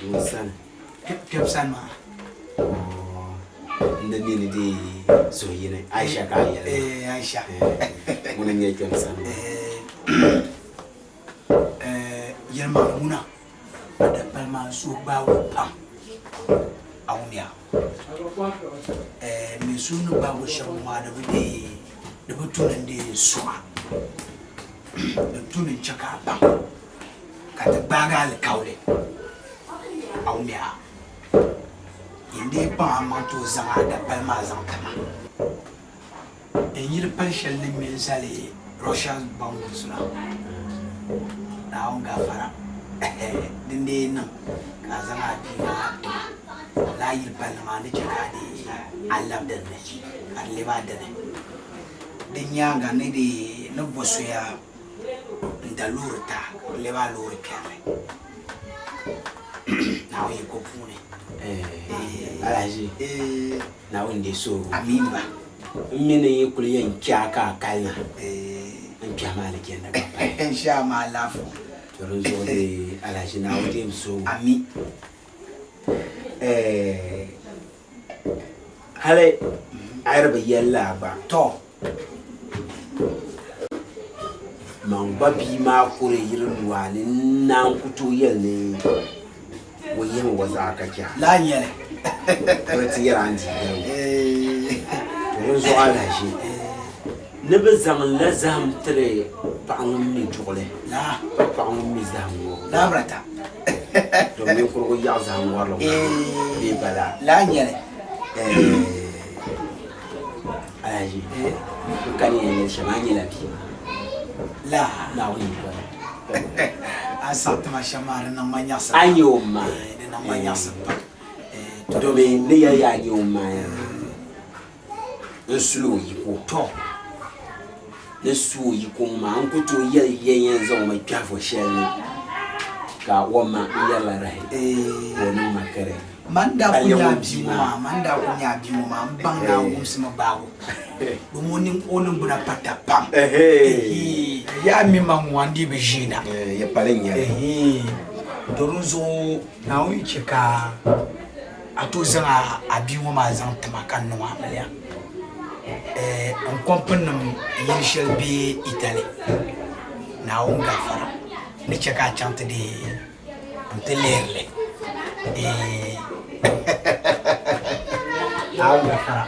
Ŋun sani. Kpɛm sani maa. N di mi ni di suhu yini Aisha ka a yɛli maa. Aisha. Ŋuni n-nyɛ kpɛm sani maa. Yɛlimaŋli ŋuna a dapali maa n suhu gbaagi o pam a wumya. N mi suhu ni gbaagi o shɛm ŋɔ maa di bi deei di bi tu ni n deei suɣa di tu ni n chɛ ka a baŋ ka ti gbaagi alikauli a wumya. Yin dii kpaŋ a maŋ tooi zaŋ a dapali maa zaŋ ti ma. N yili pali shɛli ni ŋme n-zali Russian bambuuts la, Naawuni gaafara, din dii niŋ ka a zaŋ a bia maa ti ma, lala yili palli maa ni chɛ ka a dii a labi din ni ka di lebi a dini. Di nyaaŋa ni dii ni bo soya n-da loori ti a ka di lebi a loori kpɛrili Naawuni yiko puuni. Alhaji. Naawuni deei suhigu. Amiin ba. M mi ni yi kuli yɛn kpe a ka a kalina, n kpɛhi maa alijanna gba pahi. Insha Allah alaafo. To dinzuɣu dee Alhaji Naawuni deem suhigu. Ami. Eh, hali a yi di bi yɛli laa gba. Tɔ. Man gba bia maa kuri yiri lua ni n naan ku tooi yɛli ni o yihimi o zaɣa ka chɛ a. Laa n-nyɛ li. O di ti yɛri a ni di yɛli o. To dinzuɣu alahiʒi ni bɛ zaŋ la zahim tiri paɣa ŋun mi duɣili, pa paɣa ŋun mi zahim ŋɔbu. Laa birata. Domi ninkurugu yaɣi zahim ŋɔrili ŋɔ bee balaa. Laa n-nyɛ li. Alhaji, n kani yɛn yɛli shɛm, a nyɛla bia maa. Laa. Naawuni yi bɔri. A saɣi ti ma shɛm maa, di niŋ ma nyaɣisim A pam. nyɛ o ma. Di niŋ ma nyaɣisim pam. Domi n ni yɛli ya a nyɛ o ma n suli o yiko. Tɔ. Ni su o yiko ŋɔ maa, n ku tooi yɛli ya yɛn zaŋ o mi kpɛhi vo shɛli ni ka o ma n yɛrila rahi ka o niŋ ma kari. Man daa ku nya a bia ŋɔ maa, man daa ku nya a bia ŋɔ maa, m baŋ ni a wumsimi gbaag o, domi o niŋgbuna pa tab pam. Yaa mi ma ŋɔ n dii bi ʒiina. To dinzuɣu Naawuni yi chɛ ka a tooi zaŋ a bia ŋɔ maa zaŋ ti ma ka n niŋ o amiliya, n kɔmpininim yili shɛli be Itali, Naawuni gaafara ni chɛ ka a chaŋ ti deei n ti lihiri li Naawuni gafara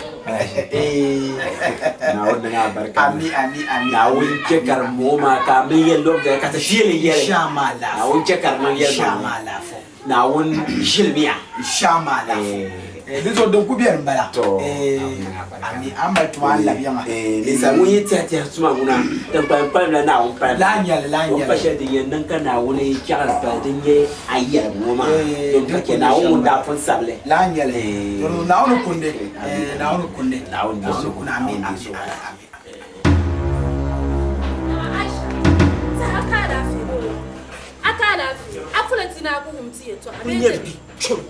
Naawuni niŋ a barika ami ami ami Naawuni chɛ ka di mooi maa ka a mini yɛli lɔbdali ka ti fiili yɛli Inshallah Naawuni chɛ ka di niŋ yɛli Inshallah alaafo Naawuni ʒilimiya Inshallah alaafo Di zuɣu din ku beni m-bala. To, Ami, a mali tuma a ni labi ya maa. Ninsal ŋun yi tɛhi tɛhi tuma ŋuna, din kpalim kpalimla Naawuni palim. Laa n-nyɛ li, laa n-nyɛ li. O pa shɛli din yɛn niŋ ka Naawuni chɛɣiri pali din nyɛ a yɛligu ŋɔ maa, din ka chɛ Naawuni ŋun daa pun sabi li. Laa n-nyɛ li. To Naawuni kundi, Naawuni kundi. Naawuni Naawuni kundi. Ami, ami, ami. Aisha, saha ka alaafee ni o, a ka alaafee, a pula ti ni a ku wum ti yɛtɔɣa bee N nyɛ bi kpiɔŋ.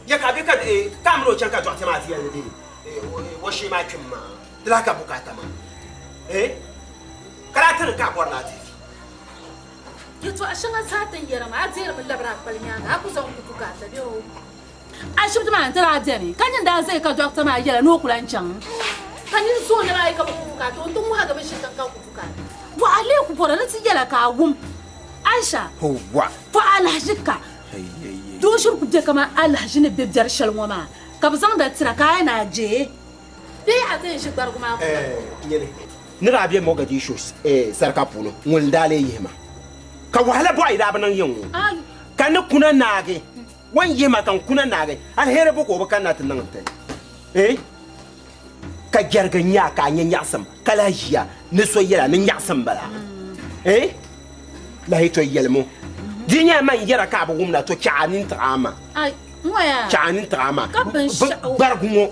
Ya ka bɛ ka ka a mini o chaŋ ka dɔɣitɛ maa ti yɛli ni o shee maa kpim maa, di lahi ka bukaata maa. Ka daa ti ni ka a bɔri ni a deei vi. Yɛtɔɣa shɛŋa zaa ti ni yɛra maa, a deerimi labiri a kpali nyaaŋa, a ku zaŋ ku bukaata bee o. Ashibiti maa ni ti daa beni, ka nyin daa zaya ka dɔɣita maa yɛla ni o ku lan chaŋ, ka nyin zo o naba ayi ka bɛ ku bukaata o nti ŋɔhigi mi shitiŋ ka ku bukaata. Bɔ a lee ku bɔra ni ti yɛla ka a wum? Aisha, Bɔ alahiʒi ka doo shiri ku be kaman alahiʒi ni be biɛri shɛli ŋɔ maa ka bɛ zaŋda tira ka a yɛn a je bee a ti yɛn ʒi gbarigu maa kula? Nyini ni daa be Mogadishu sarika puuni, ŋuni n-daa lee yihi ma? Ka wahala bɔɣi yi daa bi niŋ yiŋ ŋɔ? Ka n ni kuna naagi, o ni yihi ma ka n kuna naagi, aliheri bo ka o bi kanna ti niŋ n ti? Ka jɛriga nya a ka a nya nyaɣisim, ka lahi ʒiya ni so yɛla ni nyaɣisim m-bala. Eh? Lahi to yɛlimi o. Di nyɛla man yɛra ka a bi wumda, to chɛ a nini tiɣi a ma. Chɛ a nini tiɣi a ma. Gbarigu ŋɔ.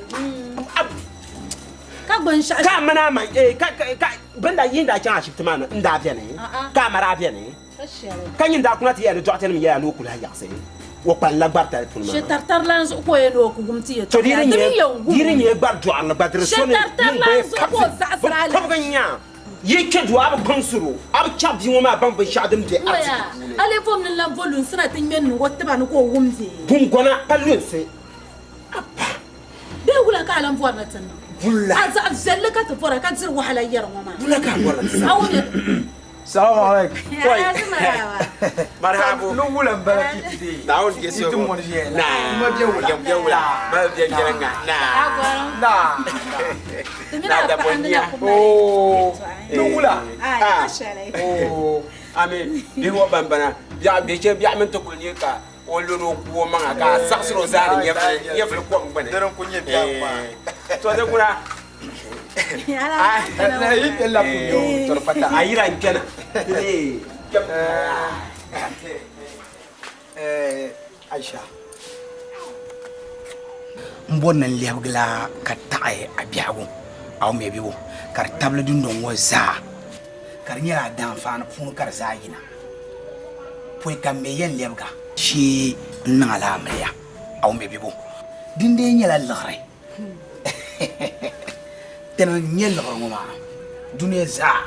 Ka a mini a ma, eh, ka, ka, ka, bɛ ni daa yi ni daa chaŋ ashibiti maa ni, n daa beni, ka a ma daa beni. Ka nyin daa kuna ti yɛli ni dɔɣitɛnim yɛla ni o ku lahi yaɣisi o kpalinla gbaritali puuni maa. Shɛtaritarilan zuɣu ka o yɛn ni o ku wum ti yɛtɔɣa yaa, di mi yɛn wum Di di nyɛ gbar dɔɣirili gba, di di so ni niŋ bee kabisi, bɛ kɔbigi n-nya. Yi kpe duu a bi kpaŋsir o, a bi chaɣ bia ŋɔ maa baŋ binshɛɣu din be ariziki puuni. A lee bom ni n lan bo lunsi na ti ŋme n-niŋ o tiba ni ka o wum bee? Gungɔna pa lunsi, a ba. Bee wula ka a lan bɔri ni ti niŋ? Wula? A zaɣ viɛlli ka ti bɔra ka diri wahala yɛri ŋɔ maa. Wula ka a bɔri ni ti zaŋ? A wumya. Salamu alaikum. Koi. Marhabu. Ni wula n bala ki ti dee. Naawuni ke so. Ti mɔni ʒiya la. Na. Kuma bɛ wula. Yam bɛ wula. Ma bɛ jɛla ŋa. Na. Na. Na da bɔnniya. Oo. Ni wula. Ah. Oo. Ami bihi ŋɔ ban bana biɛɣu bɛ shɛli biɛɣu mini ti kuli nyɛ ka o lori o ku o maŋa ka a saɣasiri o zaa ni nyɛvili kom gbuni. Dini n-kuli nyɛ biɛhigu maa. To di ŋuna. A yira n kpɛna. Aisha, n bɔri ni n lɛbigila ka taɣi a biɛhigu a o mɛbibu ka di tabili dundɔŋ ŋɔ zaa ka di nyɛla a daanfaani puuni ka di zaa yina pɔi ka m mi yɛn lɛbiga shee n niŋ a la amiliya a o mɛbibu dindee nyɛla liɣiri. Tini n-nyɛ liɣiri ŋɔ maa dunia zaa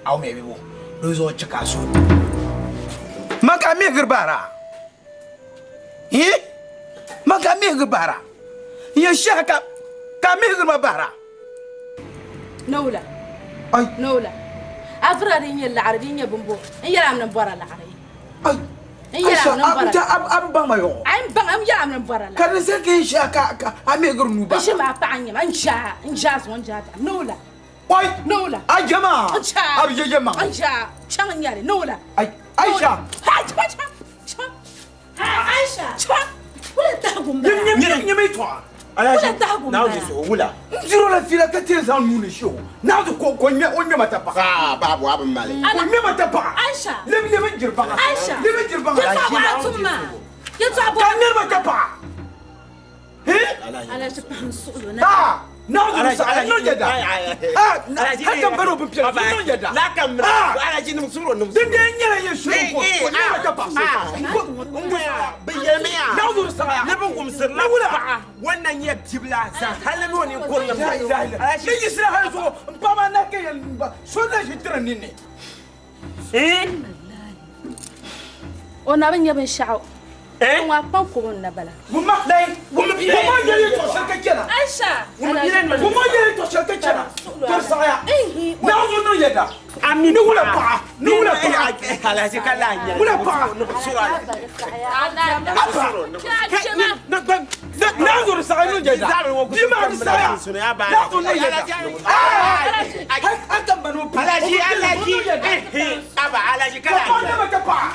a o mɛbibu dinzuɣu chɛ ka a suhu Man ka a mihigiri bahira? Ii! Man ka a mihigiri bahira? N yɛn shɛhi ka ka a mihigiri ma bahira? Nowla, Nowla, a vura din nyɛ laɣiri din nyɛ bimbo, n yɛli a mi ni m bɔra laɣiri. N yɛli a mi ni m bɔra laɣiri. A bi baŋ ma yɔɣɔ. A yi baŋ, n yɛli a mi ni m bɔra laɣiri. Ka di zali ka n shɛhi ka a mihigiri nuu bahira. N shɛ maa paɣa n-nyɛ ma, n jaa, n jaa zuŋɔ, n jaa daɣim. Nowla, Oi! Nowla. A je maa! N jaa. A bi je je maŋ. N jaa, chaŋ n nyɛli, Nowla. Aisha! Ha, chaŋ, chaŋ, chaŋ. Aisha! Chaŋ! Wula tahigu m-bala? Nyami tɔɣa. Wula tahigu m-bala? Naawuni suhu wula. N diri o la fiila ka ti zaŋ nuu ni shɛ o. Naawuni ko ko ŋmɛ o ŋmɛ ma tapaɣa. Aa baabu a bi mali. O ŋmɛ ma tapaɣa. Aisha! Lebi lebi n jiri baŋa. Aisha! Lebi n jiri baŋa. Yɛtɔɣa bɔ a tum maa. Yɛtɔɣa bɔ. Ka ŋmɛri ma tapaɣa. Alaji pahi n suɣulo na. Ah! Naawuni saɣaya niŋ yɛda. Ah! Hali ka n bari o bin piɛla niŋ yɛda. Ah! Dindee nyɛla yɛn shiri n ko o ŋmɛ ma tapaɣa. Bɛ yɛlimiya Naawuni saɣaya. ni bɛ wumsirila paɣa wannan nyɛ bibila zaŋ hali ni o ninkurinlim La ilaha illallah. Ni yiɣisira hali zuɣu n paɣa maa na ka yɛn so na ʒi tiri n ninni. O na bi nya binshɛɣu. Ŋɔ a kpaŋ kubu n-na bala. Wumma yɛli yɛltɔɣ shɛli ka chana. Aisha! Wumma yɛli yɛltɔɣ shɛli ka chana. Tɔri saɣiya. Naawuni niŋ yɛda. Ni wula paɣa. Ni wula paɣa. Wula paɣa. Naawuni saɣiya niŋ yɛda. Bia maa di saɣiya. Naawuni niŋ yɛda. Hali ka m ba ni o pili. O bi niŋ yɛda. Ka paɣa nyɛ ma ka paɣa.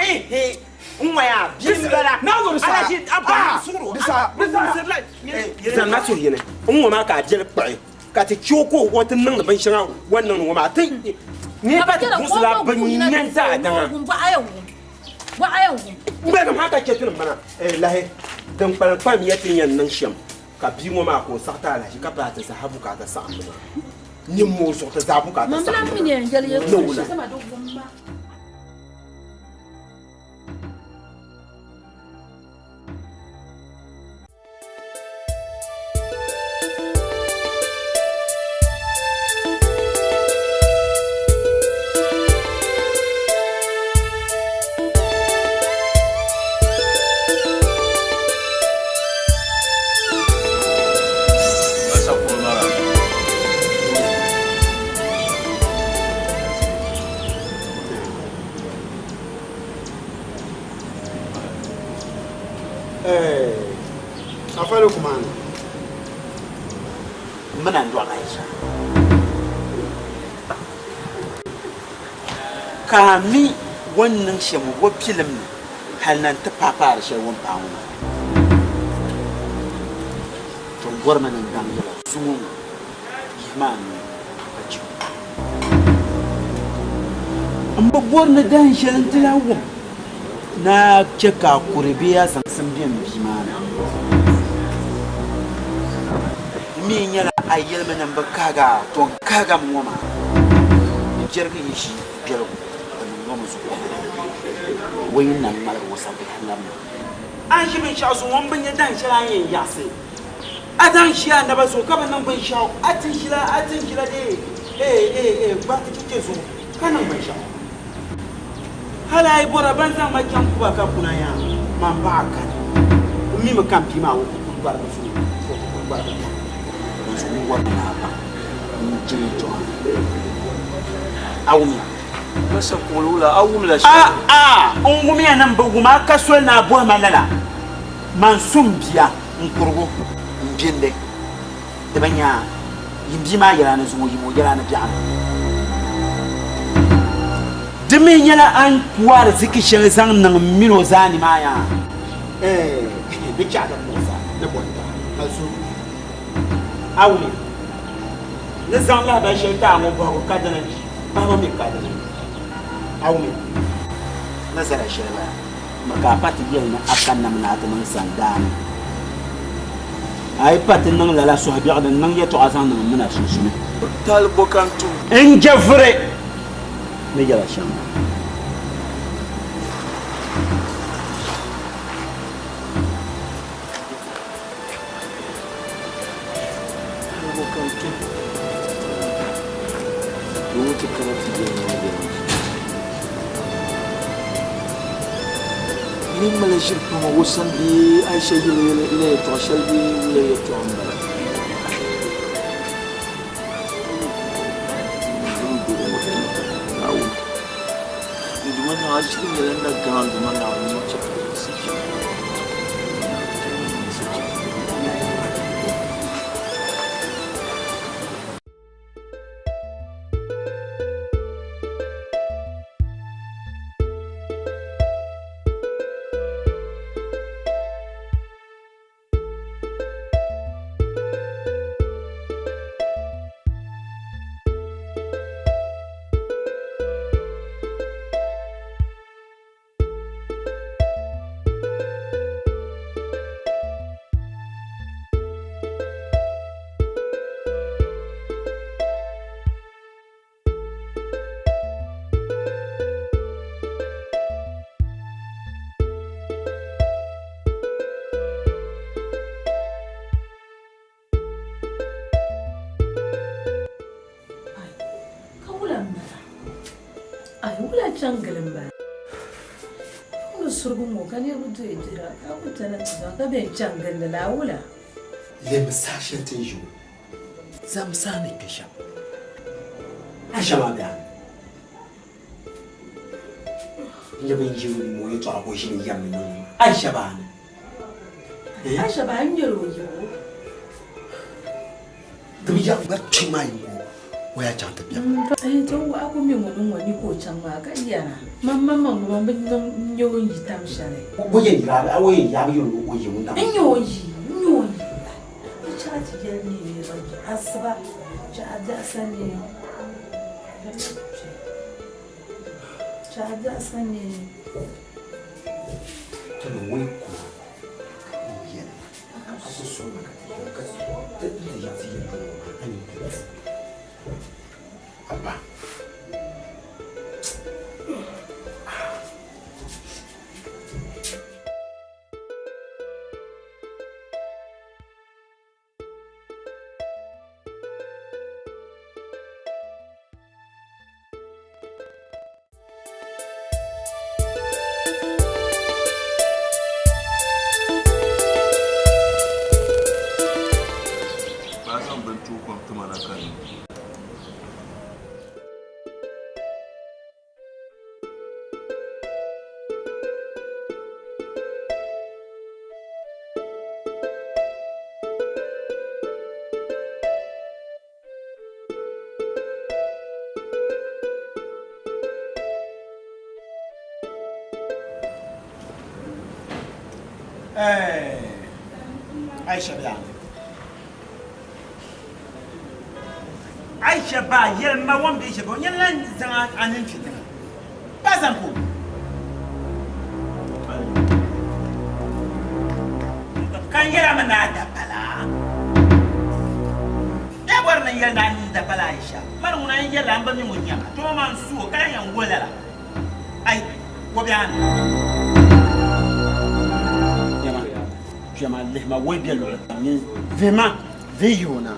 Zaŋ suhu yini n ŋɔ maa ka a biɛli kpuɣi ka ti chɛ o ka o ti niŋdi binshɛŋa o ni niŋdi ŋɔ maa ti ni pa ti buɣisila bɛ nya zaa daŋa ŋmaligi maa ka chɛ ti ni bana lahi din kpalim kpalim ya ti ni yɛn niŋ shɛm ka bia ŋɔ maa ka o saɣi ti alahichi ka paai ti zaa bukaata saɣimbu maa nimmoo zuɣu ti zaa bukaata saɣimbu maa. Afali kumani mina n-dɔɣi Aisha ka a mi o ni niŋ shɛm o pilim ni hal na nti paai paari shɛli o ni paai ŋɔ maa. To m bɔrimi ni n baŋ yɛla zuŋɔ ŋɔ yihimi a nuu ka chɛ o. M bi bɔri ni dahin shɛli n ti lahi wum ni a chɛ ka a kuri bee a zaŋsim be m bia maa ni. Di mi nyɛla a yɛlimi ni m bi kahig a, tɔ n kahigami ŋɔ maa. N jɛrigi yi ʒi biɛligu bɛ niŋ ŋɔ mi zuɣu o yi na ŋmaligi o sabihi labina. A ni ʒi binshɛɣu zuɣu ŋɔ m-bi nya dahin shɛli a ni yɛn yaɣisi. A zaŋ ʒi a naba zuɣu ka bi niŋ binshɛɣu, a ti ʒila, a ti ʒila dee. Ee ee ee gba ti che zuɣu ka niŋ binshɛɣu. Hali a yi bɔra ban zaŋ ma chaŋ Kuba ka kuna yaa, man baɣa kani. M mi mi ka m bia maa o ku kuli gbarigi zuŋɔ, o ku kuli gbarigi dam. Dinzuɣu n bɔri ni a baŋ n je yɛltɔɣa a wumya? Masa kuɣili wula, a wumla shɛli? A a, n wumya ni m bi wum a ka soli ni a bɔhi ma lala. Man su m bia n kurigu m bindi di bi nya a. Yim bia maa yɛla ni zuŋɔ, yim o yɛla ni biɛɣuni. Di mi nyɛla a ni ku ariziki shɛli zaŋ niŋ m min o zaa ni maa yaa. Ɛɛh, di chɛ a di muɣis a ni bɔri taba, ka zuhi a wumya ni zaŋ lahibali shɛli ti a ŋɔ bɔhigu ka dini, pahibu mi ka dini. A wumya ni zala shɛli bala, miri ka a pa ti yɛli ni a ka nam ni a ti niŋ sandaani. A yi pa ti niŋ lala suhubiɛɣu din niŋ yɛtɔɣa zaŋ niŋ m min a sunsuni. Taali bɔ ka n tum? N je vuri ni yɛla shɛm maa. Taali bɔ ka n tum? Doo ŋɔ ti kana ti yɛli ma yɛlimaŋli. N ni mali ʒiri pam o sani bee Aisha yɛla yɛtɔɣ shɛli bee wula yɛtɔɣa m-bala. N doro ŋɔ ti Naawuni. N Duuma Naa, a shiri nyɛla na gaŋa n Duuma Naawuni ŋun chɛ ka yiɣisi chɛ. Ka wula m-bala? Ai, wula chaŋ gili m-bala? Ni surigu ŋɔ ka niriba doya dira ka a ku chana ti zaŋ ka bɛn chaŋ gindi la, a wula? Lemi saha shɛli ti ni ʒi ŋɔ, zaŋm saha ni kpe shɛm. A shɛm a bɛ a ni. N nyɛ bin ʒi ŋɔ yɛtɔɣa ka o ʒini yɛm ni niŋ a shɛba a ni. A shɛba a ni nyɛri o yibu. Di bi yaɣi gba kpɛ maa yi ŋɔ o yaa chaŋ ti biɛm. Ɛɛn to a ku mi ŋuni ŋɔ ni ka o chaŋ maa ka yɛra man man man gba man bi niŋ n nyɛ o ni yi tam shɛli. O yɛn yaagi a o yɛn yaagi yɛli o yi ŋun tam. N nyɛ o yi n nyɛ o yi la di chaɣ ti yɛli ni niriba asiba chaɣ biɛɣu sa ni chaɣ biɛɣu sa ni. Ti ni wei ku n yɛli a ku so ma ka ti yɛli ka ti ti yaɣisi yɛltɔɣa ŋɔ maa a ni ti Abba. Ba zaŋ bini tooi kom ti ma na ka n nyu. Aisha bɛ Aisha ba yɛli ma wan bɛ shɛba o nyɛla zaŋ a nini fi tiŋa ba zaŋ ko ka n yɛla mi ni a dabala Ya bɔri ni n yɛli ni a nini dabala Aisha mani ŋuna n yɛli la n bi mi ŋun nyɛma too ma n su o ka lahi yɛn wo lala ai wo bɛ a ni Kpɛma, kpɛma lihima woi bɛ luɣili kam nyin vihima vihi yihi o na.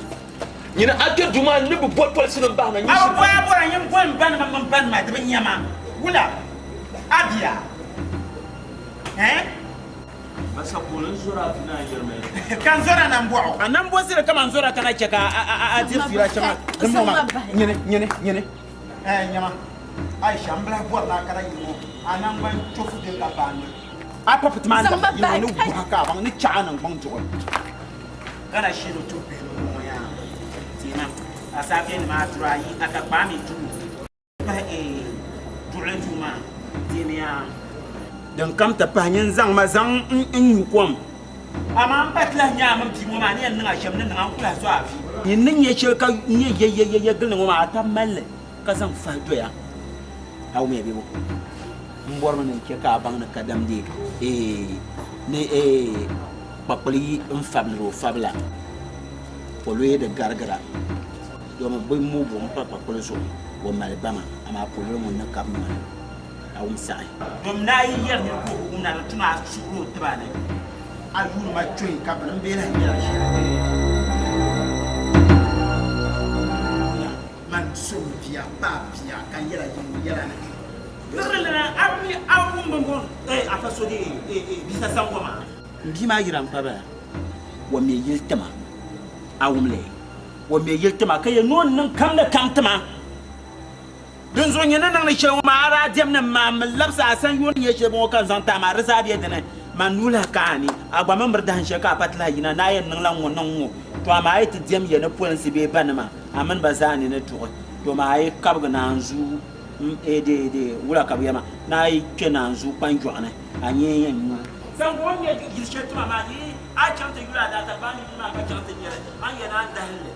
Nyini a kpe duu maa ni ni bi boli polisi nim bahi na nyin A bi shiri. bɔya bɔra nyin boli m banima mini banima di bi nya ma. Wula? A bia? Eh? Masa polo n zɔri a vi ni a yɛri ma yɛltɔɣa. Ka n zɔra na m-bɔɣ o. A nam bo ziri kaman zɔra ka na chɛ ka a diri fiila shɛŋa dimbɔŋɔ maa. Nyini, nyini, nyini. Eh, nyama. Aisha, m bi lahi bɔri ni a kana yili ŋɔ, a naŋgban chofu bɛ ka baai noli. A papu ti maa n-daɣi yili ŋɔ ni guha ka a baŋ ni chaɣ a niŋgbuŋ duɣi. Ghana sheeni o tuhi bihi ni ŋɔ yaa teema a saafeya nima a duri ayi a ka kpaa mi duu pahi duɣili duu maa teemi yaa. Din kam ti pahi nyin zaŋ ma zaŋ n nyu kom. Amaa m pa ti lahi nya a mini bia ŋɔ maa ni yɛn niŋ a shɛm ni niŋ a n ku lahi zo a vi. Nyin ni nya shɛli ka nyɛ yɛyɛyɛyɛ gili ŋɔ maa a tab mali li ka zaŋ fahi doya a wumya bebo. M bɔrimi ni n chɛ ka a baŋ ni kadam di ni kpakpuli yi n fabilir o fabila, polo yi di garigira, domi bɛ mo buɣim pa kpakpuli zuɣu, o mali bama, amaa pololi ŋun ni kabi noli, a wum saɣi. Domi ni a yi yɛri nir ka o bi wumda, di tu ni a suhir o tiba ni a yuuni ma chɔi ka bini m-bee lahi nyɛla shɛli. Man so m bia, pa bia, ka n yɛla yiŋ yɛla ni. Liɣiri lana, a bi mi a bi wum bini bɔŋɔ, eh, afa so dee, eh, eh, bisa saŋgɔ maa. M bia maa yira m-pa bala, o me yili ti ma, a wum li? O me yili ti ma ka yɛli ni o ni niŋ kam ni kam ti ma. Dinzuɣu nyɛ ni niŋdi shɛli ŋɔ maa, a daa diɛm ni m ma mi labisi a sanyoo ni nyɛ shɛli ŋɔ ka n zaŋ ti a maa, di zaa be di ni. Man nuu lahi ka a ni, a gba mi miri dahin shɛli ka a pa ti lahi yina ni a yɛn niŋla ŋ-ŋɔ niŋ ŋ-ŋɔ. To amaa a yi ti diɛm ya ni polinsi bee banima, a mini ba zaa ni ni tuɣi. To amaa a yi kabigi naanzuu n-, wula ka bɛ yɛli maa, ni a yi kpe naanzuu kpanjɔɣu ni, a nyee yɛn nyu. Zaŋ o ni nyɛ yili shɛli tima maa yi a chaŋ ti yuli a daatagbani yili maa ka chaŋ ti nyɛli, a ni yɛli a ni dahim li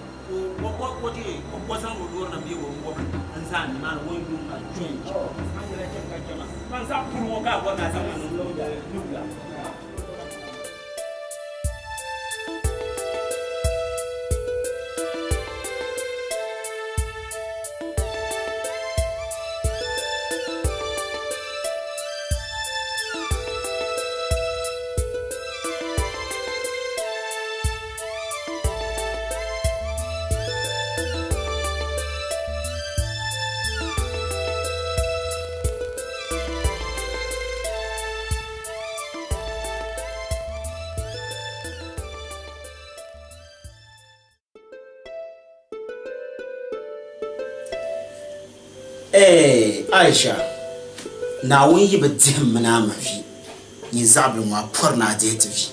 ka o deei o zaŋ o loori nim bee o mɔbili n-zaŋ nimaani o ni yuum ma joint. A ni yɛli a chɛ ka chɛ ma ka n zaŋ puri ŋɔ ka a bɔri ni a zaŋ ma niŋ ni wula? Eeh Aisha, Naawuni yi bi dihim mi ni a ma vi, nyin zaɣibili ŋɔ a pɔri ni a dihi ti vi.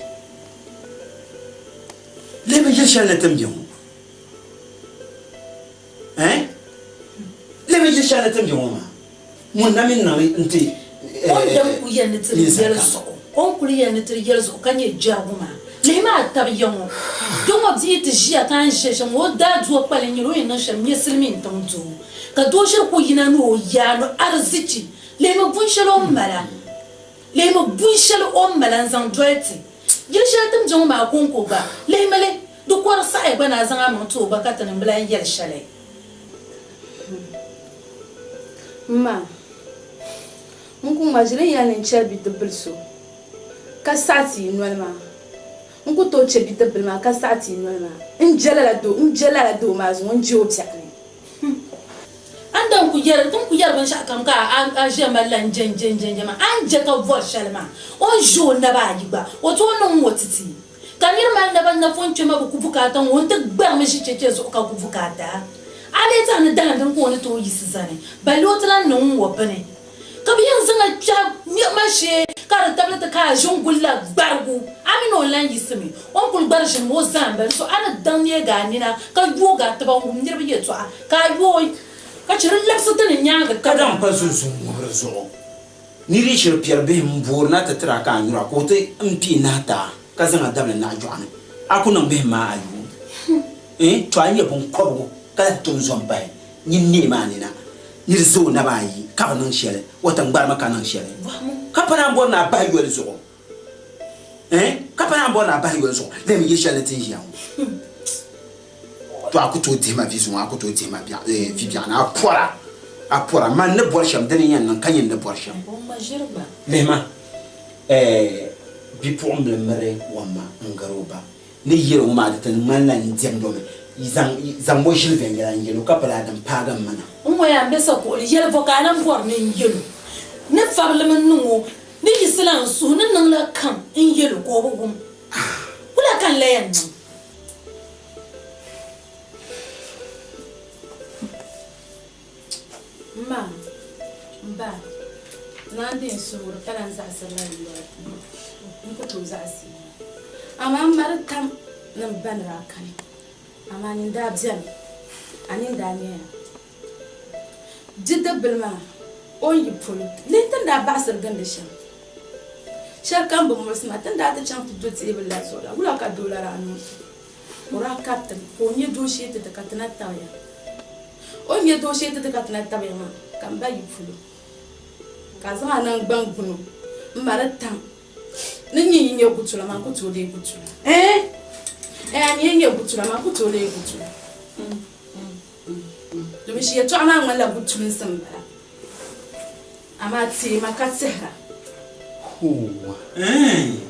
Lihimi yili shɛli ni ti ni be ŋɔ. Eh? Lihimi yili shɛli ni ti ni be ŋɔ maa. Ŋun na mi niŋ li nti O ni daŋ kuli yɛli ni ti di yɛli zuɣu, o ni kuli yɛli ni ti di yɛli zuɣu ka nyɛ jɛrigu maa, lihimi a tabi ya ŋɔ. Di ŋɔ bia yi ti ʒiya ka a ni ʒe shɛm ŋɔ, o daa du o kpali n-nyɛli o yɛn niŋ shɛm n-nyɛ silimiin tiŋ doo. Ka doo shiri ku yina ni o yaa ni arizichi. Lihimi bun shɛli o ni mala, lihimi bun shɛli o ni mala n-zaŋ doli ti. Yili shɛli ti ni be ŋɔ maa kɔŋko gba, lihimi li, di kɔri saɣiya gba ni a zaŋ amaŋ ti o gba ka ti ni bi lahi yɛli shɛli. M ma, n ku ŋma ʒili n-yɛli ni n chɛri bidibbil so ka saɣi ti yi noli maa. N ku tooi chɛ bidibbil maa ka saɣi ti yi noli maa. N je lala doo, n je lala doo maa zuŋɔ, n je o biɛɣu ni. A ni daŋ ku yɛri, ti ni ku yɛri binshɛɣukam ka a ʒiya mali la n-je n-je n-je n-je maa, a ni je ka bɔri shɛli maa, o ni ʒi o naba ayi gba, o tooi niŋ ŋ-ŋɔ ti ti. Ka nir mali naba napɔŋ kpɛma bi ku bukaata ŋɔ, o ni ti gbarimi ʒi cheche zuɣu ka ku bukaata. A lee tɛhi ni dahindini ka o ni tooi yiɣisi zani, balle o ti lan niŋ ŋ-ŋɔ bini. Ka bɛ yɛn zaŋ a kpɛhi niɣima shee ka di tabili ti ka a ʒi n-guli la gbarigu. A mi ni o lan yiɣisimi, o ni kul gbari ʒinimi o zaa m-bala. So a ni daŋ neegi a nina ka yoog a tiba n-wum niriba yɛtɔɣa, ka a yooi ka chɛ di labisi ti ni nyaaŋa Ka daŋ pa zunzun ŋubiri zuɣu. Nir yi shiri piɛri bihi m-boori na ti tir a ka a nyura, ka o ti m-pii nahi ti a, ka zaŋ a dabili naɣijɔɣu ni, a ku niŋ bihim maa ayubu. N, to a nyɛ biŋkɔbigu ka lahi tom zom pahi nyin neei maa nina. Nir za o naba ayi ka bi niŋ shɛli, o ti ŋmarimi ka niŋ shɛli, ka pa naan bɔri ni a bahi yoli zuɣu. N, ka pa naan bɔri ni a bahi yoli zuɣu. Lihimi yili shɛli ni ti ni ʒiya ŋɔ. To a ku tooi dihi ma vi zuŋɔ, a ku tooi dihi ma vi biɛɣu ni. A pɔra, a pɔra. Man ni bɔri shɛm, dini n-yɛn niŋ ka nyini ni bɔri shɛm. Lihima, ɛɛh, bipuɣimbila miri wamma n-gari o ba. Ni yɛli ŋɔ maa di ti ŋmanila n diɛmdi o mi. Yi zaŋ zaŋ mo ʒili viɛnyɛla n-yɛl o ka pala a din paagi m ma na. N ŋɔ yaa m-be sakuɣili yɛli bɔ ka a lan bɔri ni n yɛl o? Ni fabilimi n-niŋ o, ni yiɣisila n suhu ni niŋ la kam n-yɛl o ka o bi wum. Wula ka n la yɛn niŋ? M ma, m ba, naa n-di n suhu di pala n zaɣisirila yi yɛla, n ku tooi zaɣisi yi. Amaa m ma di tam ni m ba ni daa kani, amaa nyin daa beni, a nini daa nyaya. Bidibbil maa o ni yi polo, lihi ti ni daa baɣisiri gindi shɛm. Shɛli kam bi muɣisi ma, ti ni daa ti chaŋ ti do teebuli la zuɣu la, wula ka doo la daa niŋ ti? O daa kariti mi ka o nya dooshee ti ti ka ti na tabiya. O ni nya dooshee ti ti ka ti na tabiya maa, ka m ba yi polo, ka a zaŋ a naŋgbaŋ gbuni o m-ma di tam ni nyin yi nya gutula maa ku tooi leei gutula. Ɛɛh! Ɛɛh, a ni yɛn nya gutula maa ku tooi leei gutula. Domin shi yɛtɔɣa maa ŋmanila gutulinsi m-bala. Amaa teema ka tɛhira. Hoo! Ɛɛh!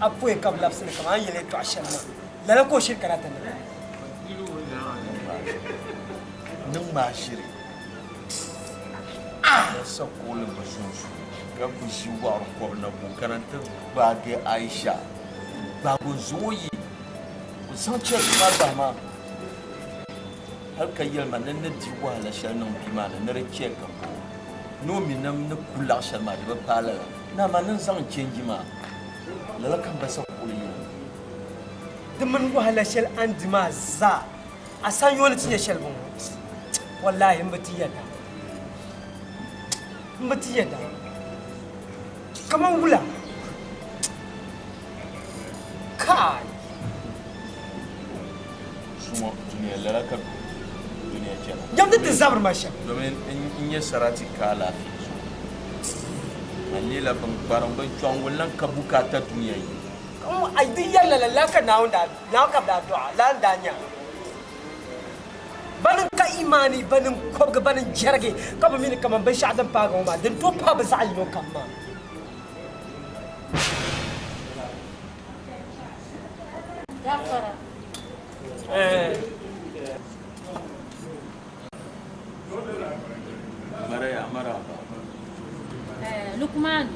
A pɔi ka bi labisi li kaman a ni yɛli yɛtɔɣa shɛm maa, lala ka o shiri kana ti niŋ. Niŋ maa shiri ka sa kuɣili bi sunsuuni ka ku ʒi waɣiri kɔbu na ka o kana nti gbaagi Aisha n-gbaagi o zaŋ o yi o Zaŋ chɛriti maa bahi maa hal ka yɛli ma ni n ni di wahala shɛli niŋ bia maa ni ni di chɛ ka ka o ni o mi ni n ni ku laɣ shɛli maa di bi paai lala. Ni amaa ni n zaŋ n chɛnji maa, lala ka m ba Sakuɣili yɛl o. Di mini wahala shɛli a ni di maa zaa, a sanyoo ni ti nyɛ shɛli bɔŋɔ? Walahi m bi ti yɛda. M bi ti yɛda. Kaman wula? Kai! Zuŋɔ dunia lala ka dunia chana. Nyam di ti zabiri ma shɛm. Domin n nyɛ sarati ka alaafee zuɣu. A leela bin kpariŋ, bin chɔŋ ŋun lan ka bukaata dunia yi. A di yɛri lala, lala ka Naawuni daa, Naawuni ka bɛ daa dɔɣi a, lala n-daa nya a. Bani n-ka imaani, bani n-kɔbigi, bani n-jɛrigi, ka bi mi ni kaman binshɛɣu din paagi ŋɔ maa, din tooi paai bɛ zaɣ yino kam maa. Lukumanu,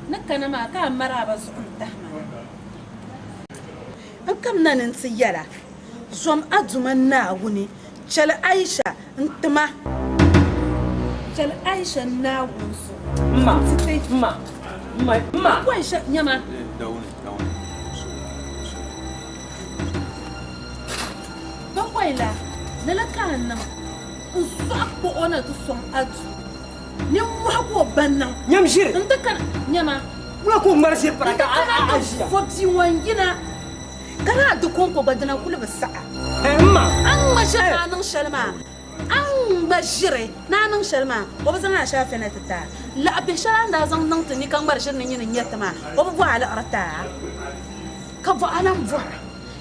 ni kana maa ka a maraaba zuɣu n-tahi ma na. N kamina ni n-ti yɛl a, zom a Duuma Naawuni, chɛli Aisha n-ti ma. Chɛli Aisha Naawuni zuɣu Mma, n-ti ti. mma, mma, mma. Aisha, nyama. Bakɔi la, lala ka a niŋ n-sɔɣi kpuɣ o na ti sɔŋ a duu. Nimmɔhi ka o ba niŋ. Nyam ʒiri. N-ti kana, nyama. Wula ka o ŋmari ʒiri para ka N-ti kana a ti ʒiya? fo bia ŋɔ n-yina. Ka daa di kɔŋko gba dina kuli bi saɣi. M ma. A ni ŋma ʒiri ni a niŋ shɛli maa, a ni ŋma ʒiri ni a niŋ shɛli maa, o bi zaŋ a shaafe na ti ti a. Laɣibihi shɛli a ni daa zaŋ niŋ ti ni ka ŋmari ʒiri ni nyini n-nyɛ ti maa, o bi bɔhi a liɣiri ti a, ka bɔhi a lan bɔhira,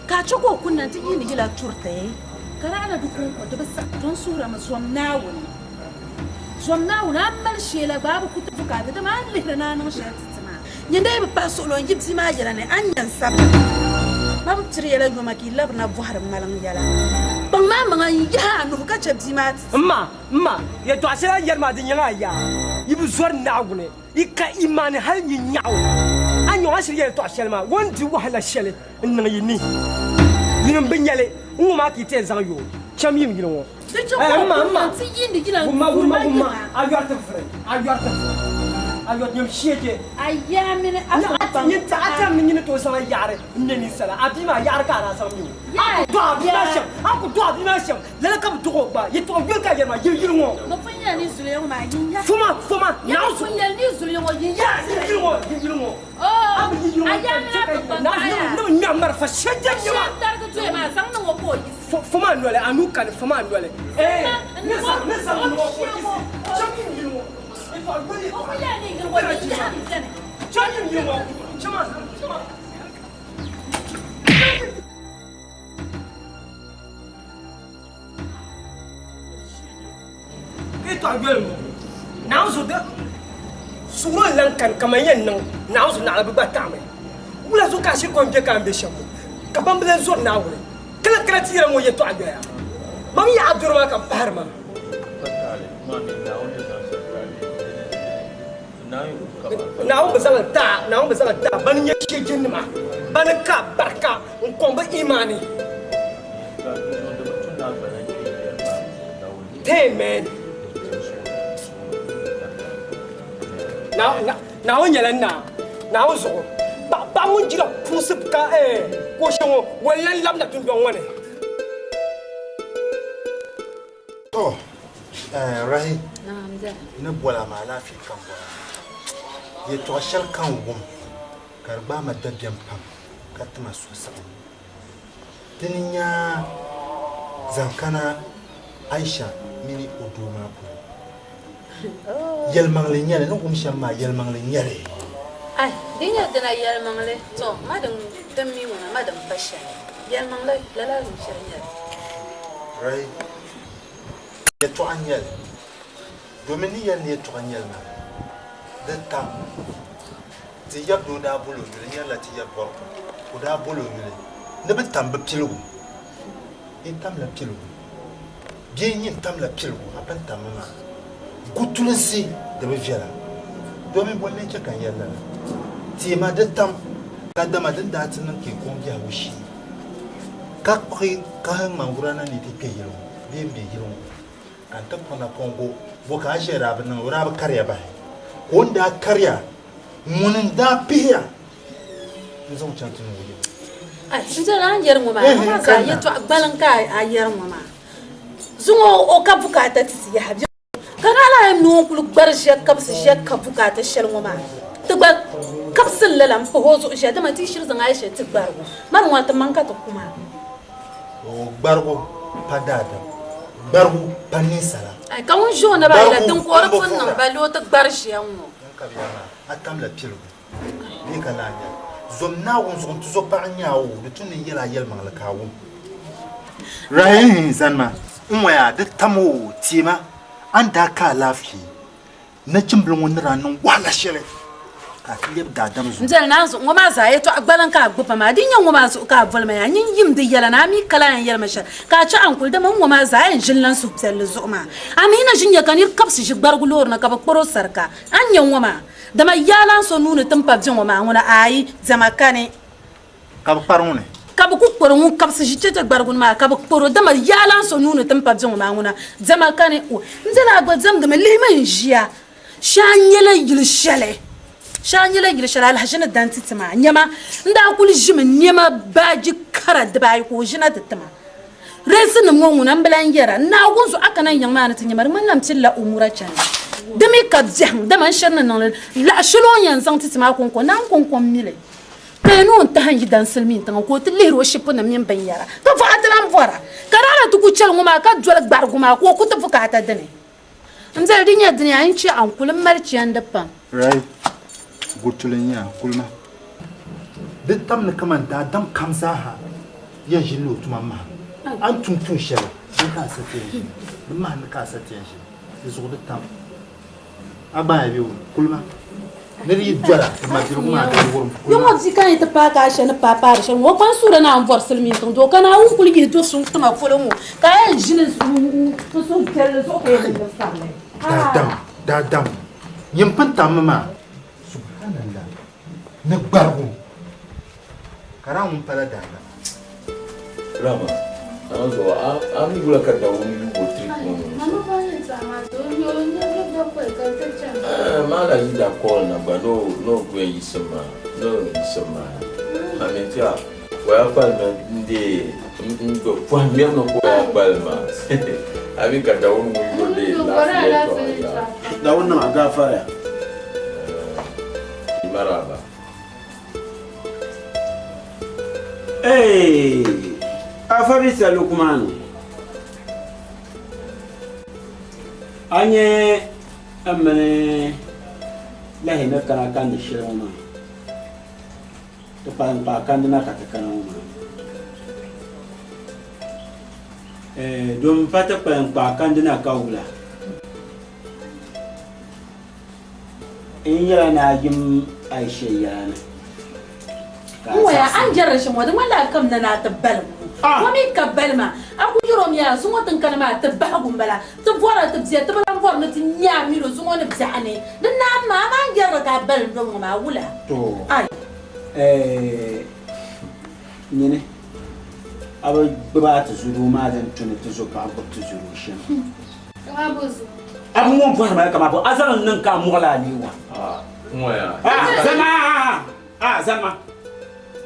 ka a chɛ ka o kunna nti yiini yila turiti. Ka daa na di kɔŋko di bi saɣi. To n suhiri a mi, zom Naawuni. Zom Naawuni, a ni mali shee la gba a bi ku ti bukaata, dama a ni lihiri ni a niŋ shɛli ti ti maa. Nyin dee bi pahi suɣilo n-yi bia maa yɛla ni, a ni nya n-sabila. Ma bi piri ya la yoma ka yi labirina bɔhiri ŋmaliŋ yɛla. Kpaŋ maa maŋa n-yahi a nuhi ka chɛ bia maa ti ti. M ma, m ma, yɛtɔɣ shɛli a ni yɛri maa di nyaŋ a yaa. Yi bi zɔri Naawuni, yi ka imaani hal nyinyaɣu. A ni nyaŋ a shiri yɛtɔɣ shɛli maa, o ni di wahala shɛli n-niŋ yi ni. Yinim bi nya li, n-ŋɔ maa ka yi ti yɛn zaŋ yo o. Cham yim yili ŋɔ. Di chɛ ka o kuli na nti yiindi yila Wumma, n-tuuri wumma, ma wumma, yila. a yɔri ti vuri, a yɔri ti vuri, a yɔri nyam shee A yaa mini a kpiɔŋ Nyin ti a tɛm ni nyini tooi zaŋ a yaɣiri m-me ninsala, a bia maa yaɣiri ka a daa zaŋ me o. A ku dɔɣi a bia maa shɛm, a ku dɔɣi a bia maa shɛm, lala ka bɛ dɔɣi o gba. Yɛtɔɣ yoli ka a yɛri maa, yili yili ŋɔ. Bɛ pun yɛli ni zuliya ŋɔ maa yin ya. Foma, foma, Ya Naawuni bɛ pun zuɣu. yɛli ni zuliya ŋɔ yin ya. Yili yili ŋɔ, yili yili ŋɔ. A yaa mini a kpiɔŋ paɣa yaa. Ni bɛ ŋmɛri marafa shɛli jɛm Shɛli maa. tarigi doya maa, zaŋ niŋ o ka o yiɣisi. Foma noli, a nuu kani, foma noli. Ee, ni zaŋ ni zaŋ niŋ o ka o yiɣisi. Cham yim yili ŋɔ. Yɛtɔɣ yoli O ku yɛli ni yili ŋɔ yin ya m-beni. Cham yim yili ŋɔ. Cham a, cham a. Yɛtɔɣ yoli ŋɔ, Naawuni zuɣu di suɣuro n-lan kani kaman yɛn niŋ Naawuni zuɣu naɣila bɛ gba taɣimi. Wula zuɣu ka a shiri kom be ka a ni be shɛm ŋɔ, ka ban bi lan zɔri Naawuni ka lan kana ti yɛra ŋɔ yɛtɔɣa yoya? Man yaɣi dɔro maa ka m pahiri maa. Naawuni bi zaŋ li ti a, Naawuni bi zaŋ li ti a, bani n-nyɛ shɛjinnima, bani ka barika n-kɔŋ bɛ imaani. Amen. Naawuni nyɛla naa, Naawuni zuɣu paɣa ŋun jira puɣisi ka ka o shee ŋɔ, o lan labina dundɔŋ ŋɔ ni. To, Rahi, ni boli a maa alaafee ka m bɔra. Yɛtɔɣ shɛli ka n wum ka di gbaai ma dabiɛm pam ka ti ma suhusaɣiŋgu. Di ni nya zaŋ kana Aisha mini o doo maa polo. Yɛlimaŋli n-nyɛ li, ni wum shɛm maa yɛlimaŋli n-nyɛ li. Ai, di nyɛ dina yɛlimaŋli, tɔ, ma din din mi ŋuna, ma din pa shɛli. Yɛlimaŋli, lala n-shiri nyɛ li. Rai, yɛtɔɣa n-nyɛ li. Domin ni yɛli ni yɛtɔɣa n-nyɛ li maa, di tam. Ti yab doo daa bol o yuli, n yɛrila ti yab bɔriko, o daa bol o yuli ni bɛ tam bɛ piligu. Yi tamla piligu bee nyin tamla piligu, a pun tammi maa. Gutulunsi di bi viɛla, domin bɔ n-lee chɛ ka n yɛli lala? Teema di tam, kadama din daa ti niŋ ka yi kɔŋ biɛhigu shee. Ka kpuɣi kahi ŋmangura na ni ti kpe yili ŋɔ bee m-be yili ŋɔ ka n ti kpuɣi napɔŋ go, bɔ ka a ʒiya daa bi niŋ? O daa bi kariya bahi. Ka o ni daa kariya, ŋuni n-daa pihiya n-zaŋ o chaŋ ti niŋ o yili. Ai, n doli a ni yɛri ŋɔ maa, a maa zaa yɛtɔɣ gbaliŋ ka a yɛri ŋɔ maa. Zuŋɔ o ka bukaata ti ti yaha bɛ. Ka daa lahi yɛn niŋ o kuli gbari ʒiya kabisi ʒiya ka bukaata shɛli ŋɔ maa ti gba kabisili lala m-pahi o zuɣu ʒiya dama ti yi shiri zaŋ a shɛli ti gbarigu mani ŋɔ ti maŋ ka ti ku maa. O gbarigu pa daadam, gbarigu pa ninsala. Ai ka ŋun ʒi o naba ayi la din ka o di pun niŋ balli o ti gbari ʒiya ŋ-ŋɔ. Din ka bɛ ya maa, a tamla piligu bee ka lahi nyɛli. Zom Naawuni zuɣu nti zo paɣa n-nya a o di tu ni n yɛl a yɛlimaŋli ka a wum. Rahim zani ma n-ŋɔya di tam o teema a ni daa ka alaafee nachimbila ŋɔ ni daa niŋ wahala shɛli ka a ti lɛbi daadam zuɣu. N doli naanzuɣu ŋɔ maa zaa yɛtɔɣa gbaliŋ ka a gbubi ma maa, di nyɛ ŋɔ maa zuɣu ka a boli ma yaa, nyin yim di yɛla ni a mi ka lahi yɛn yɛli ma shɛli ka a chɛ a ni kuli, dama ŋ-ŋɔ maa zaa yɛn ʒinila n suhupiɛlli zuɣu maa. A mi na ʒi nya ka nir kabisi ʒi gbarigu loori ni ka bɛ kpɔr o sarika, a ni nya ŋɔ maa, dama yaalan so nuu ni ti m-pa bɛ ŋɔ maa ŋuna aai, diɛma kani. Ka bɛ kpari ŋuni? Ka bɛ ku kpɔri ŋun kabisi ʒi chɛchɛ gbarigu ni maa, ka bɛ kpɔr o, dama yaalan so nuu ni ti m-pa bɛ ŋɔ maa ŋuna, diɛma kani. O, n dela a gba diɛmdimi, lihimi n-ʒiya. Shee nyɛla yili shɛli, shee nyɛla yili shɛli alahiʒi ni da n-ti ti maa. Nyama, n daa kul ʒimi nɛma baaji kara dibaayi ka o ʒina ti ti ma. Reesinim ŋɔ ŋuna m-bi lan yɛra, Naawuni zuɣu a kana n yiŋ maa ni ti nya ma, di ŋmanila m pilila umura chani. Di mi ka biɛhiŋ, dama n shiri ni niŋ li laɣ shɛli o ni yɛn zaŋ ti ti maa kɔŋko, Naawuni kɔŋko m-mi li. Ka ya ni o ni tahi n-yi dansilimiin tiŋa ka o ti lihiri o shipunim mini binyɛra, ka vɔɣa ti lan bɔra, ka daa na ti ku chɛli ŋɔ maa ka doli gbarigu maa ka o ku ti bukaata dini. N doli di nyɛ dini a ni chɛ a ni kuli m mali chandi pam. Rai, Gutuli n-nyɛ a, kuli ma. Di tam ni kaman daadam kam zaaha yɛn ʒinila o tuma mahim. A ni tum tuun shɛli, din ka a sa ti yɛn ʒini. Di mahim ni ka a sa ti yɛn ʒini. Di zuɣu di tam. A gba ya bɛ o kuli ma. Ni di yi dola, di mabiligu maa di wurim kuli ma. Kpɛŋɔ bia ka ni ti paai ka a shɛ ni paai paari shɛli ŋɔ, o kpaŋ suhuri ni a ni bɔri silimiin tiŋ doo ka Naawuni kuli yihi do suŋ tima polo ŋɔ ka a yɛn ʒini n suhupiɛlli zuɣu ka yɛn niŋdi fabili. Daadam, daadam, nyin pun tammi maa. Subhanallah, ni gbarigu ka daa ŋun pala daadam. Rama, a zuɣu a mi wula ka Dawuni yuui o trip ŋɔ niŋ so? Maa la yi daa call na gba ni o ku yɛn yiɣisim maa ni o yiɣisim maa na. A mi tiɛha o yaa kpalim n deei n pɔhim mɛri ni ka o yaa kpalim maa. A mi ka Dawuni ŋun yuri deei laafee yɛltɔɣa zaa. Dawuni niŋ a gaafariya. Maraba. Hey, afa bisa Lukumanu. A nyɛ n mini lahi ni kana kandi shɛli ŋɔ maa ti kpalim kpaai kandi na ka ti kana ŋɔ maa domin pa ti kpalim kpaai kandi na ka wula N yɛla ni a yim Aisha yɛla ni ka a N waya, zaɣisi a ni jɛrili shɛm ŋɔ, di ŋmanila a kamina ni a ti balim o. O mi ka bali maa, a ku yɛr o mi yaa, zuŋɔ ti ni kana maa ti bahigu m-bala, ti bɔrila ti bia, ti bi lan bɔri ni ti nya a min o zuŋɔ ni biɛɣu ni. Di naai maa, amaa n yɛrili ka a balim dom ŋɔ maa, wula? To, Ai. eh, nyini, a bi gbibi a tizɔdoo maa din tu ni tizɔpaɣa gbibi tizɔdoo shɛm. A bi ŋun bɔhiri ma kaman a zaŋ n niŋ ka a muɣila a neewa. Zama a zama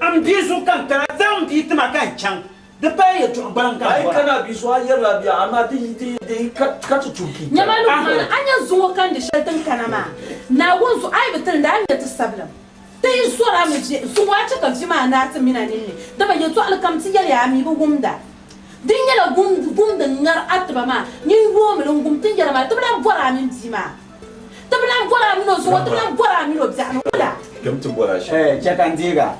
m bia zuɣu ka n kana, zaŋ m bia ti ma ka n chaŋ. Di pala yɛtɔɣ gbaliŋ ka n bɔra. A yi kana bia zuɣu a yɛrila bia, amaa di ka ti tuhi pii Nyama Lukman, a nya zuŋɔ kandi shɛli ti ni kana maa, Naawuni zuɣu a yi bi tilindi a ni nya ti sabilim. Ti yi zɔr a mi bɛ zuŋɔ a chɛ ka vi maa naai ti min a ninni, dama yɛtɔɣili kam ti yɛli ya a mi bi wumda. Di nyɛla gumdi ŋ-ŋari a tiba maa, nyin yoomi li n-gum ti yɛra maa, ti bi lan bɔri a mini bia maa, ti bi lan bɔri a min o zuŋɔ, ti bi lan bɔri a min o biɛɣu ni, wula? Kpɛm ti bɔri a shɛm. Ɛɛ, chɛ ka n deeg a.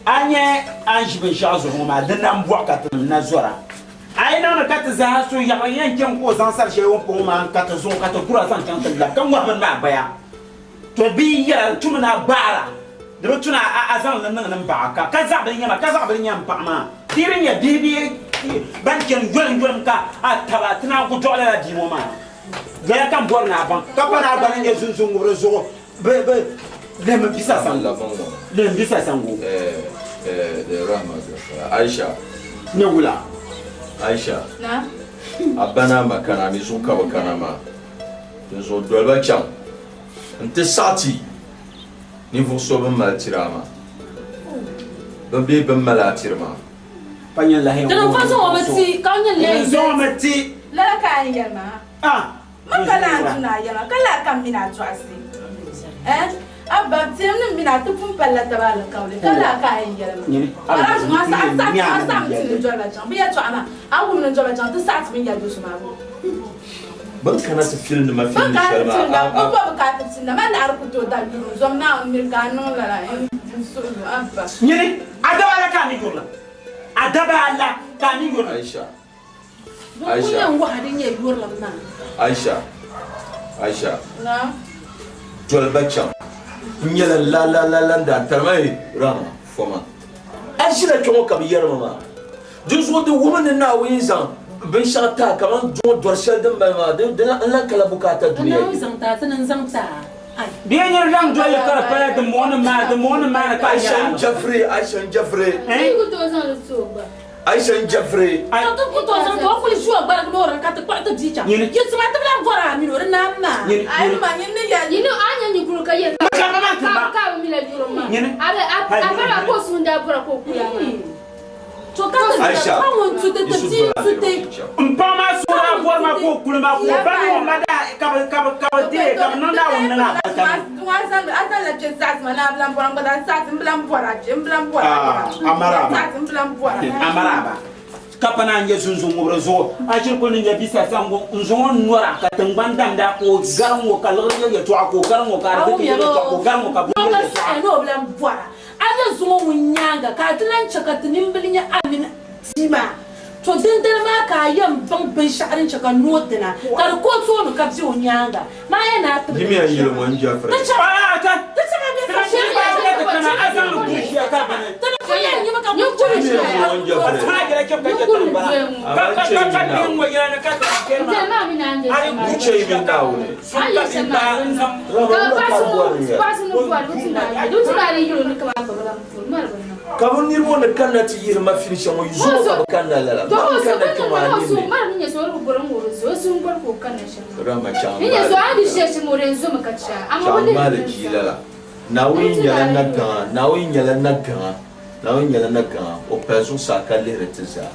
A nya a ni ʒi binshɛɣu zuɣu ŋɔ maa, di nambɔɣu ka tinim na zɔra. A yi niŋdi ka ti zaa so yaɣili yɛn chaŋ ka o zaŋ sari shɛli o ni pa ŋɔ maa n-ka ti zuŋɔ ka ti gura zaŋ chaŋ ti labi ka ŋɔhi bini maa gbaya. To bɛ yi yɛra n tumi ni a gbaara, di bi tu ni a zaŋ li niŋ ni m baɣa ka ka zaɣ bili nyɛ ma, ka zaɣ bili nyɛ m paɣa maa. Di yi di nyɛ bihi bee ban chani yolimyolim ka a taba, ti naan ku dɔɣi lala bia ŋɔ maa. Yɛla ka m bɔri ni a baŋ, ka pa ni a gba ni nyɛ zunzun ŋubiri zuɣu bɛ bɛ lihimi bisa saŋgu. Lihimi bisa saŋgu. Aisha. Ni wula? Aisha, Na? a ba ni a ma kana, a mi zuɣu ka bɛ kana maa. Dinzuɣu doli ba chaŋ nti saɣi ti ninvuɣ so bɛn mali tiri a maa bɛ bee bɛn mali a tiri maa. Pa nyini lahi yɛn Dini wuhi n-fa zaŋ o mi ninvuɣ so. ti, ka nyini lahi N zaŋ o mi ti. Lala ka a ni yɛli maa? Ah! Min ka naan tu ni a yɛma, ka lahi ka m mini a dɔɣisi. Eh? A ba, tiɛmnim mini a ti pun palila taba alikauli, ka lahi ka a yɛn yɛli ma. Ka daa zuŋɔ a saɣi a saɣi a saɣim ti ni doli ba chaŋ. Bɛ yɛtɔɣa maa, a wum ni doli ba chaŋ, ti saɣi ti bɛ ni yɛli do so maa bɔ? Bɛ ni kana ti filindi ma Bɛ filindi kana shɛli ti maa, filinda, a, bɛ a. bɔ bɛ kana ti filinda, man naɣiri ku tooi da yuri n zom Naawuni miri ka a niŋ lala, n suhu lu, a ba. Nyini, a daba ala ka a ni yurila. A daba ala ka a ni yurila. Aisha. Din kuli yɛn wahi din nyɛ yurilim maa. Aisha, Aisha, Naam. Doli ba chaŋ. N nyɛla la la la la n daa tari ma yi Rama foma. A ʒila kpe ŋɔ ka bɛ yɛri ma maa. Dinzuɣu di wuhimi ni Naawuni yi zaŋ binshɛɣu ti a kaman duŋɔ dɔri shɛli din mali maa, di n lan kala bukaata dunia Naawuni yi. zaŋ ti a ti ni n zaŋ ti a. Ai. Bee nir laŋ doli li ka di pala dimbɔŋɔnim maa, dimbɔŋɔnim maa ni ka a Aisha yɛra. n Jafri, Aisha n Jafri. Eh? Yi ku tooi zaŋ li ti o gba. Aisha n Jeffrey. Ka ti ku tooi zaŋ ti o kuli ʒi o gbarigi ni o dini ka ti kpuɣi ti bia chaŋ. Yi tima ti bi lahi bɔri a mini o di naam maa. Yino a nya nyikuru ka yɛli ka ka bi mila yuri maa. A bi a bala ka o suhu daa bɔra ka o kuli a maa. To ka ti Aisha, pa ŋun tu ti ti Yusuf bia bɔla tu niriba ti. chaŋ. N paɣa maa suhu daa bɔri ma ka o kuli ma ka o ba ni o ma daa ka bi ka bi ka bi deei ka bi niŋ Naawuni niŋ albarika ni. Ah, amaraba. Amaraba. Ka pa naan nyɛ zunzun ŋubiri zuɣu, a shiri kuli ni nyɛ bisa sango n-zaŋ o nɔra ka tiŋgbani damda ka o gari ŋ-ŋɔ ka liɣiri nyɛ yɛltɔɣa ka o gari ŋ-ŋɔ ka ariziki nyɛ yɛltɔɣa ka o gari ŋ-ŋɔ ka buŋ nyɛ yɛltɔɣa. Ni o bi lan bɔra a nyɛ zuŋɔ ŋun nyaaŋa ka a ti lan chɛ ka ti nimbili nyɛ a mini bia maa. To dindali maa ka a yɛn baŋ binshɛɣu din chɛ ka noo dina ka di ka o tooni ka be o nyaaŋa maa yɛn ni a tibili Yimiya yili ŋɔ n-Jeffrey. Ti chaŋ ti chaŋ a be sa shɛli Ti ni pun yɛn nyimi ka kuli chaŋ Yimiya yili ŋɔ n-Jeffrey. Ku chɛ yi mini Naawuni. Rama wula ka a bɔri n-yɛli? Ka bɛ niriba ŋɔ ni kanna ti yihiri ma fini shɛŋa ŋɔ, yi zuɣu ka bɛ kanna lala. Ma mi kanna kpe ŋɔ a nini ni. Rama chaŋ maali jii lala. Naawuni nyɛla nagaŋa, Naawuni nyɛla nagaŋa, Naawuni nyɛla nagaŋa, o pali zuɣusaa ka lihiri ti zaa.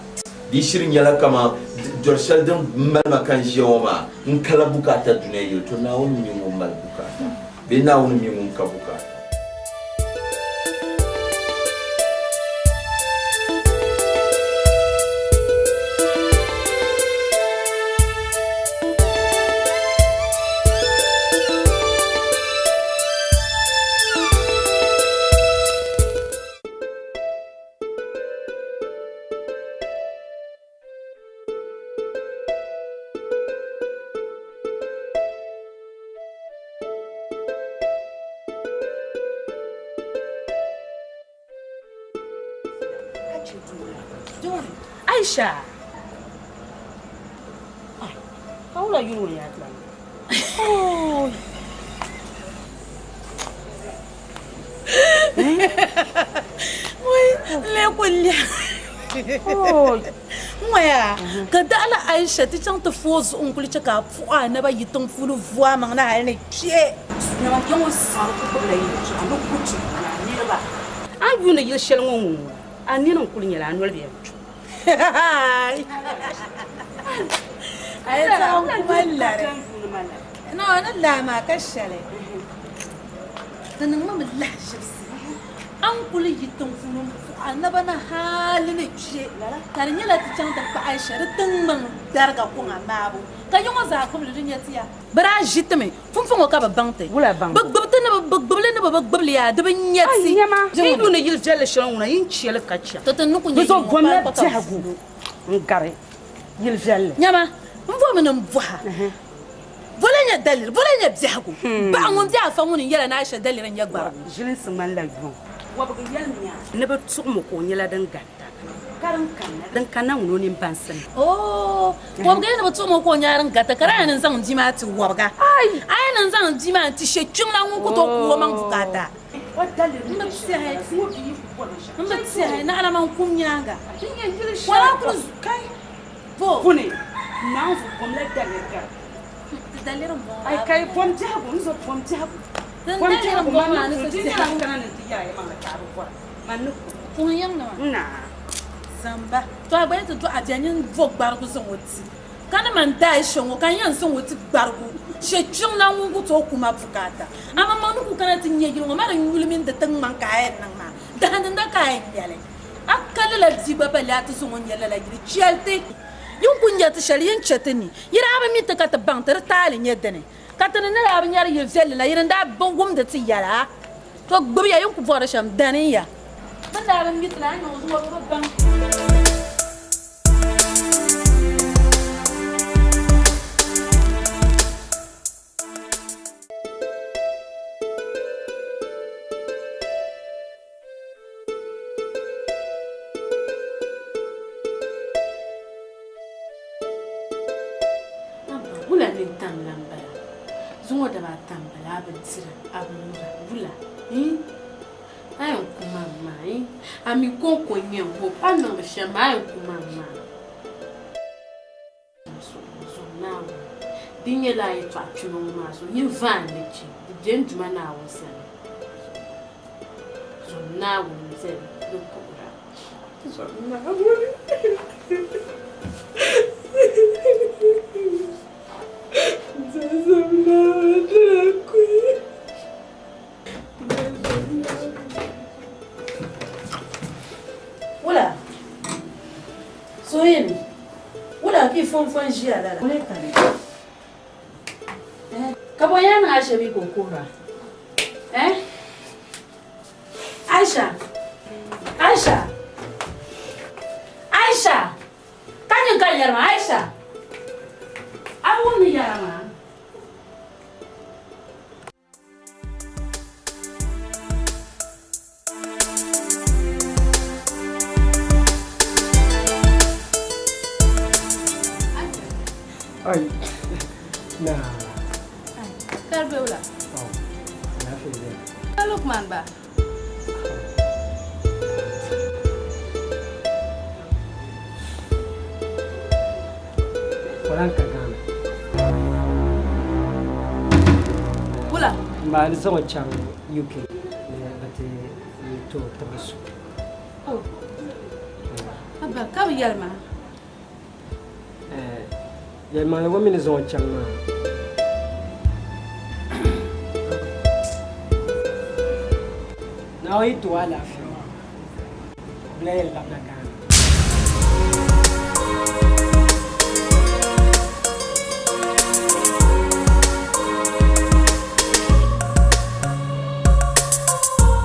Di shiri nyɛla kaman dɔri shɛli din mali ma ka n ʒiya ŋɔ maa, n kala bukaata dunia yili, to Naawuni mi ŋun mali bukaata bee Naawuni mi ŋun ka bukaata. Aisha ka wula yuli ŋɔ yaa tila Ŋɔya ka daɣila Aisha ti chaŋ ti fooi zuɣu n-kuli che ka a puɣi a naba yi tiŋ puuni vu a maŋ na hali ni kpe. Nama kpe ŋɔ saɣiri ku gbubila yɛltɔɣa ni ku ti a niriba. A ni yuuni yili shɛli ŋɔ ŋ-ŋɔ, a nini n-kuli nyɛli, a noli bi yɛn tu. A yi zaŋ kuma lari. No, ni lahi maa ka shɛli. Di niŋmi mi lahiʒibisi. A ni kuli yi tiŋ puuni m-puɣi a naba ni hali ni kpe, ka di nyɛla ti chaŋ ti kpahi Aisha di tiŋgbaŋ dariga kɔŋa maabu, ka yi ŋɔ zaa gbubi li di nya ti ya. Bɛ daa ʒi ti mi, pumpɔŋɔ ka bɛ baŋ ti. Bɛ gbubi ti ni bɛ gbubi li ni bɛ bi gbubi li yaa, di bi nya ti. Ai nyama, yi yuuni yili viɛlli shɛli ŋuna, yi ni chɛ li ka chɛ. Tɔ ti ni ku nya Di yi zuɣu ŋɔ bomla kpalikpa ka biɛhigu vuui. n-gari yili viɛlli. Nyama, m bomi ni m bɔha. Boli n-nyɛ daliri, boli n-nyɛ biɛhigu. Baɣa ŋun be afa ŋuni n-yɛla ni Aisha daliri n-nyɛ gbarigu. Ʒilinsi ŋmanila yuŋ. Wɔbigu yɛlimiya ni bɛ tuɣimi ka o nyɛla din garita, ka din kanna, din kanna ŋuni o nini bansi ni. Oo, wɔbigu yɛli ni bɛ tuɣimi o ka o nyɛla din garita, ka di a yɛn ni n-zaŋ n bia maa ti wɔbiga. A yɛn ni n-zaŋ n bia maa n-ti she kpiŋ la ŋun ku tooi ku o maŋ bukaata. O daliri N bi tɛhi. Ŋɔ bia yi ku bɔri binshɛɣu. N bi tɛhi, naɣila man kum nyaaŋa. Din yɛn yili Ka o daa shɛli kuli kai Bo. Puni, Naanzu bomla daliri gari. Ti daliri m-bɔŋɔ Ai maa kai bi bom biɛhigu, n zo bom biɛhigu. Din Bom daliri biɛhigu m-bɔŋɔ man maa ni ni ku ti di nyɛla tɛhi. n kana ni n ti yaai maŋli ka a bi bɔra, man ni ku. Puhi yiŋ ni maa. N-naa. Zamba. To a gba yi ti dɔɣi a bia nyin vo gbarigu zaŋ o ti. Ka ni man daai shɛ ŋɔ ka n yɛn zaŋ o ti gbarigu shɛ kpiŋ la ŋun ku tooi ku ma bukaata. Amaa man ni ku kana ti nya yili ŋɔ ma di nyuli mini di tiŋ ŋmani ka a yɛn niŋ maa. Dahindinda ka a yɛn nya li. A ka lala bia gba balle a ti zaŋ o nya lala yili chɛli ti. Yi ni ku nya ti shɛli, yi ni chɛ ti ni. Yi daa bi mi ti ka ti baŋ ti di taali nyɛ dini. Ka ti ni ni daa bi nyari yil viɛlli la, yi ni daa bi wumdi ti yɛla. To gbibiya yi ni ku bɔri shɛm, daniya. Bɛ ni daa bi mi ti la, a ni niŋ zuɣu bɛ bi baŋ. Abba, wula nintam la m-bala? Zuŋɔ daba ata m-bala, a bi dira, a bi nyura, wula? Hii? A yɛn ku ma maa, hii? A mi kɔŋko n-nyɛ n hope, a ni niŋdi shɛm maa, a yɛn ku ma maa. Zom Naawuni. Di nyɛla a yɛtɔɣa kpima ŋɔ maa zuɣu, nyin vaai n ni kpi, di be n Duuma Naawuni sani. Zom Naawuni n-zali ni puhira. Zom Naawuni. Zom Naawuni na kuhi. Wula? Suhuyini, wula ka i fɔnfɔ n-ʒiya lala? Ka bɔ yaa niŋ Aisha mi ka o kuhira? Eh? Aisha! Aisha! Aisha! Ka nyin ka n yɛri maa, Aisha! A bi wum ni yɛra maa? Ai, na. Karbe wula. Oh, lafiya dai. Ka Lukman ba? O lan ka Ghana. Wula? M ba ni zaŋ o chaŋ UK ni bɛ ti ti o tibiri so. Oh. Abba, ka bɛ yɛli ma? Eh, yɛlimaŋli o mi ni zaŋ o chaŋ maa. Naawuni yi ti o alaafee maa, o bi lahi yɛn labina Ghana.